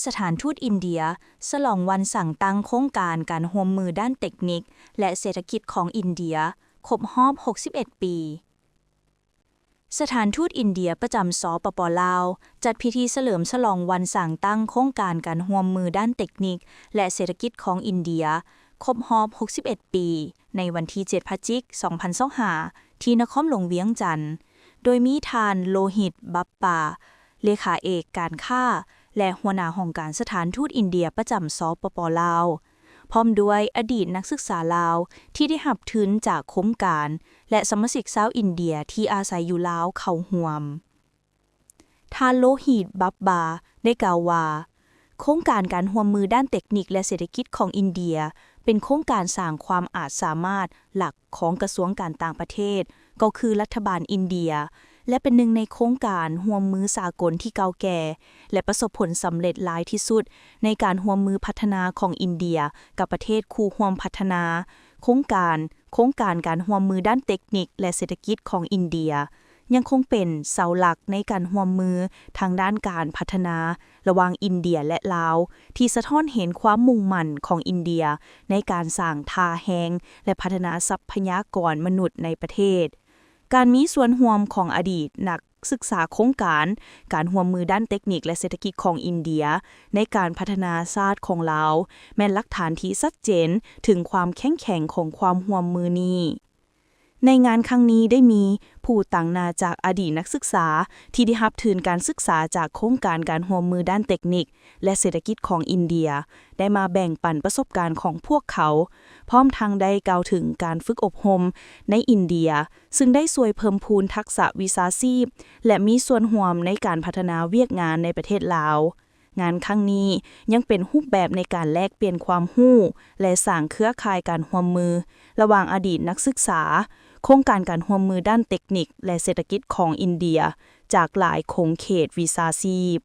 ສະຖານທູດອິນເດຍສະຫຼອງວັນສ້າງຕັ້ງໂຄງການການຮ່ວມມືດ້ານເຕັກນິກ ແລະ ເສດຖະກິດຂອງອິນເດຍ ຄົບຮອບຫົກສິບເອັດປີ. ສະຖານທູດອິນເດຍປະຈຳ ສປປ ລາວ ຈັດພິທີສະເຫຼີມສະຫຼອງວັນສ້າງຕັ້ງໂຄງການການຮ່ວມມືດ້ານເຕັກນິກ ແລະ ເສດຖະກິດຂອງອິນເດຍ ຄົບຮອບຫົກສິບເອັດປີ ໃນວັນທີເຈັດ ພະຈິກ ສອງພັນຊາວຫ້າ ທີ່ນະຄອນຫຼວງວຽງຈັນ ໂດຍມີທ່ານ ໂລຫິດ ບັບປາ ເລຂາເອກການຄ້າ ແລະ ຫົວໜ້າຫ້ອງການສະຖານທູດອິນເດຍປະຈຳ ສປປ ລາວ ພ້ອມດ້ວຍອະດີດນັກສຶກສາລາວທີ່ໄດ້ຮັບທຶນຈາກໂຄງການ ແລະ ສະມາຊິກຊາວອິນເດຍທີ່ອາໄສຢູ່ລາວເຂົ້າຮ່ວມ. ທ່ານ ໂລຫິດ ບັບບາ ໄດ້ກ່າວວ່າ ໂຄງການການຮ່ວມມືດ້ານເຕັກນິກ ແລະ ເສດຖະກິດຂອງອິນເດຍ ເປັນໂຄງການສ້າງຄວາມອາດສາມາດຫຼັກ ຂອງກະຊວງການຕ່າງປະເທດ ກໍຄືລັດຖະບານອິນເດຍ ແລະ ເປັນໜຶ່ງໃນໂຄງການຮ່ວມມືສາກົນທີ່ເກົ່າແກ່ ແລະ ປະສົບຜົນສຳເລັດຫຼາຍທີ່ສຸດໃນການຮ່ວມມືພັດທະນາຂອງອິນເດຍກັບປະເທດຄູ່ຮ່ວມພັດທະນາ. ໂຄງການ, ໂຄງການການຮ່ວມມືດ້ານເຕັກນິກ ແລະ ເສດຖະກິດຂອງອິນເດຍ ຍັງຄົງເປັນເສົາຫຼັກໃນການຮ່ວມມືທາງດ້ານການພັດທະນາ ລະຫວ່າງອິນເດຍ ແລະ ລາວ ທີ່ສະທ້ອນເຫັນຄວາມມຸ່ງໝັ້ນຂອງອິນເດຍໃນການສ້າງທ່າແຮງ ແລະ ພັດທະນາຊັບພະຍາກອນມະນຸດໃນປະເທດ. ການມີສ່ວນຮ່ວມຂອງອະດີດນັກສຶກສາໂຄງການການຮ່ວມມືດ້ານເຕັກນິກ ແລະ ເສດຖະກິດຂອງອິນເດຍໃນການພັດທະນາຊາດຂອງລາວ ແມ່ນຫຼັກຖານທີ່ຊັດເຈນເຖິງຄວາມເຂັ້ມແຂງຂອງຄວາມຮ່ວມມືນີ້. ໃນງານຄັ້ງນີ້ໄດ້ມີຜູ້ຕາງໜ້າຈາກອະດີດນັກສຶກສາທີ່ໄດ້ຮັບທຶນການສຶກສາຈາກໂຄງການການຮ່ວມມືດ້ານເຕັກນິກ ແລະ ເສດຖະກິດຂອງອິນເດຍ ໄດ້ມາແບ່ງປັນປະສົບການຂອງພວກເຂົາ, ພ້ອມທັງໄດ້ກ່າວເຖິງການຝຶກອົບຮົມໃນອິນເດຍ, ຊຶ່ງໄດ້ຊ່ວຍເພີ່ມພູນທັກສະວິຊາຊີບ ແລະ ມີສ່ວນຮ່ວມໃນການພັດທະນາວຽກງານໃນປະເທດລາວ. ງານຄັ້ງນີ້ຍັງເປັນຮູບແບບໃນການແລກປ່ຽນຄວາມຮູ້ ແລະ ສ້າງເຄືອຂ່າຍການຮ່ວມມືລະຫວ່າງອະດີດນັກສຶກສາ, ໂຄງການການຮ່ວມມືດ້ານເຕັກນິກ ແລະ ເສດຖະກິດຂອງອິນເດຍ ຈາກຫຼາຍຂົງເຂດວິຊາຊີບ.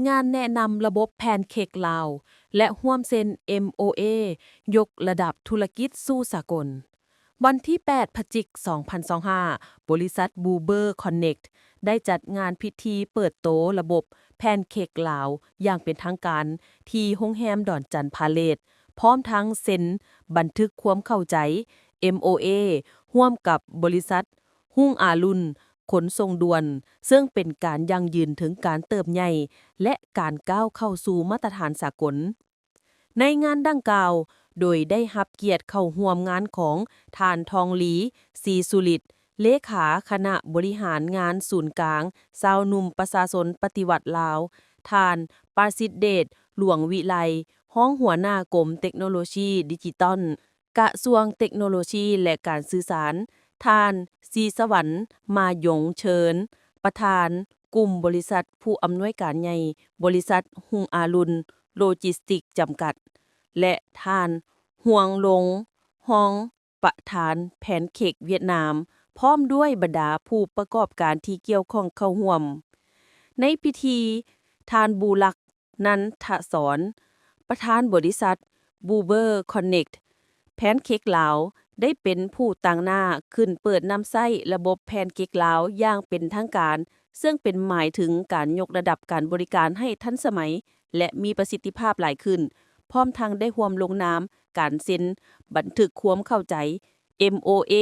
ງານແນະນຳລະບົບແພນເຄັກລາວ ແລະ ຮ່ວມເຊັນ ເອັມໂອເອ ຍົກລະດັບທຸລະກິດສູ່ສາກົນ. ວັນທີແປດ ພະຈິກ ສອງພັນຊາວຫ້າ, ບໍລິສັດ Boober Connect ໄດ້ຈັດງານພິທີເປີດໂຕລະບົບແພນເຄັກລາວຢ່າງເປັນທາງການ ທີ່ໂຮງແຮມດອນຈັນພາເລດ, ພ້ອມທັງເຊັນບັນທຶກຄວາມເຂົ້າໃຈ ເອັມໂອເອ ຮ່ວມກັບບໍລິສັດ ຮຸ່ງອາລຸນ ຂົນສົ່ງດ່ວນ, ເຊິ່ງເປັນການຢັ້ງຢືນເຖິງການເຕີບໃຫຍ່ ແລະ ການກ້າວເຂົ້າສູ່ມາດຕະຖານສາກົນ. ໃນງານດັ່ງກ່າວ, ໂດຍໄດ້ຮັບກຽດເຂົ້າຮ່ວມງານຂອງທ່ານ ທອງລີ ສີສຸລິດ, ເລຂາຄະນະບໍລິຫານງານສູນກາງຊາວໜຸ່ມປະຊາຊົນປະຕິວັດລາວ, ທ່ານ ປະສິດເດດ ຫຼວງວິໄລ, ຮອງຫົວໜ້າກົມເຕັກໂນໂລຊີດິຈິຕອນ ກະຊວງເຕັກໂນໂລຊີ ແລະ ການສື່ສານ, ທ່ານ ສີສະຫວັນ ມາຢົງເຊີນ, ປະທານກຸ່ມບໍລິສັດຜູ້ອຳນວຍການໃຫຍ່ບໍລິສັດຮຸ່ງອາລຸນໂລຈິສຕິກຈຳກັດ ແລະ ທ່ານ ຮວງລົງ ຮອງປະທານແພນເຄັກຫວຽດນາມ, ພ້ອມດ້ວຍບັນດາຜູ້ປະກອບການທີ່ກ່ຽວຂ້ອງເຂົ້າຮ່ວມ. ໃນພິທີ, ທ່ານ ບູລັກ ນັນທະສອນ, ປະທານບໍລິສັດ Boober Connect ແພນເຄັກລາວ ໄດ້ເປັນຜູ້ຕາງໜ້າຂຶ້ນເປີດນຳໃຊ້ລະບົບແພນເຄັກລາວຢ່າງເປັນທາງການ, ເຊິ່ງເປັນໝາຍເຖິງການຍົກລະດັບການບໍລິການໃຫ້ທັນສະໄໝ ແລະ ມີປະສິດທິພາບຫຼາຍຂຶ້ນ, ພ້ອມທັງໄດ້ຮ່ວມລົງນາມການເຊັນບັນທຶກຄວາມເຂົ້າໃຈ ເອັມໂອເອ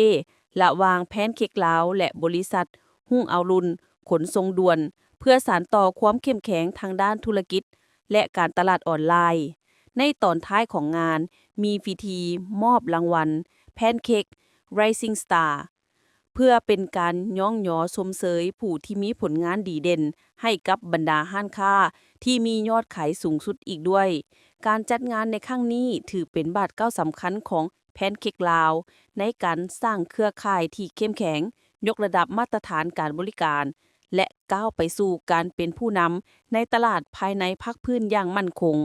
ລະຫວ່າງແພນເຄັກລາວ ແລະ ບໍລິສັດຮຸ່ງອາລຸນຂົນສົ່ງດ່ວນ ເພື່ອສານຕໍ່ຄວາມເຂັ້ມແຂງທາງດ້ານທຸລະກິດ ແລະ ການຕະຫຼາດອອນລາຍ. ໃນຕອນທ້າຍຂອງງານ, ມີພິທີມອບລາງວັນ Pancake Rising Star ເພື່ອເປັນການຍ້ອງຍໍຊົມເຊີຍຜູ້ທີ່ມີຜົນງານດີເດັ່ນໃຫ້ກັບບັນດາຮ້ານຄ້າທີ່ມີຍອດຂາຍສູງສຸດອີກດ້ວຍ. ການຈັດງານໃນຄັ້ງນີ້ຖືເປັນບາດກ້າວສຳຄັນຂອງແພນເຄັກລາວ ໃນການສ້າງເຄືອຂ່າຍທີ່ເຂັ້ມແຂງ, ຍົກລະດັບມາດຕະຖານການບໍລິການ ແລະ ກ້າວໄປສູ່ການເປັນຜູ້ນຳໃນຕະຫຼາດພາຍໃນພາກພື້ນຢ່າງໝັ້ນຄົງ.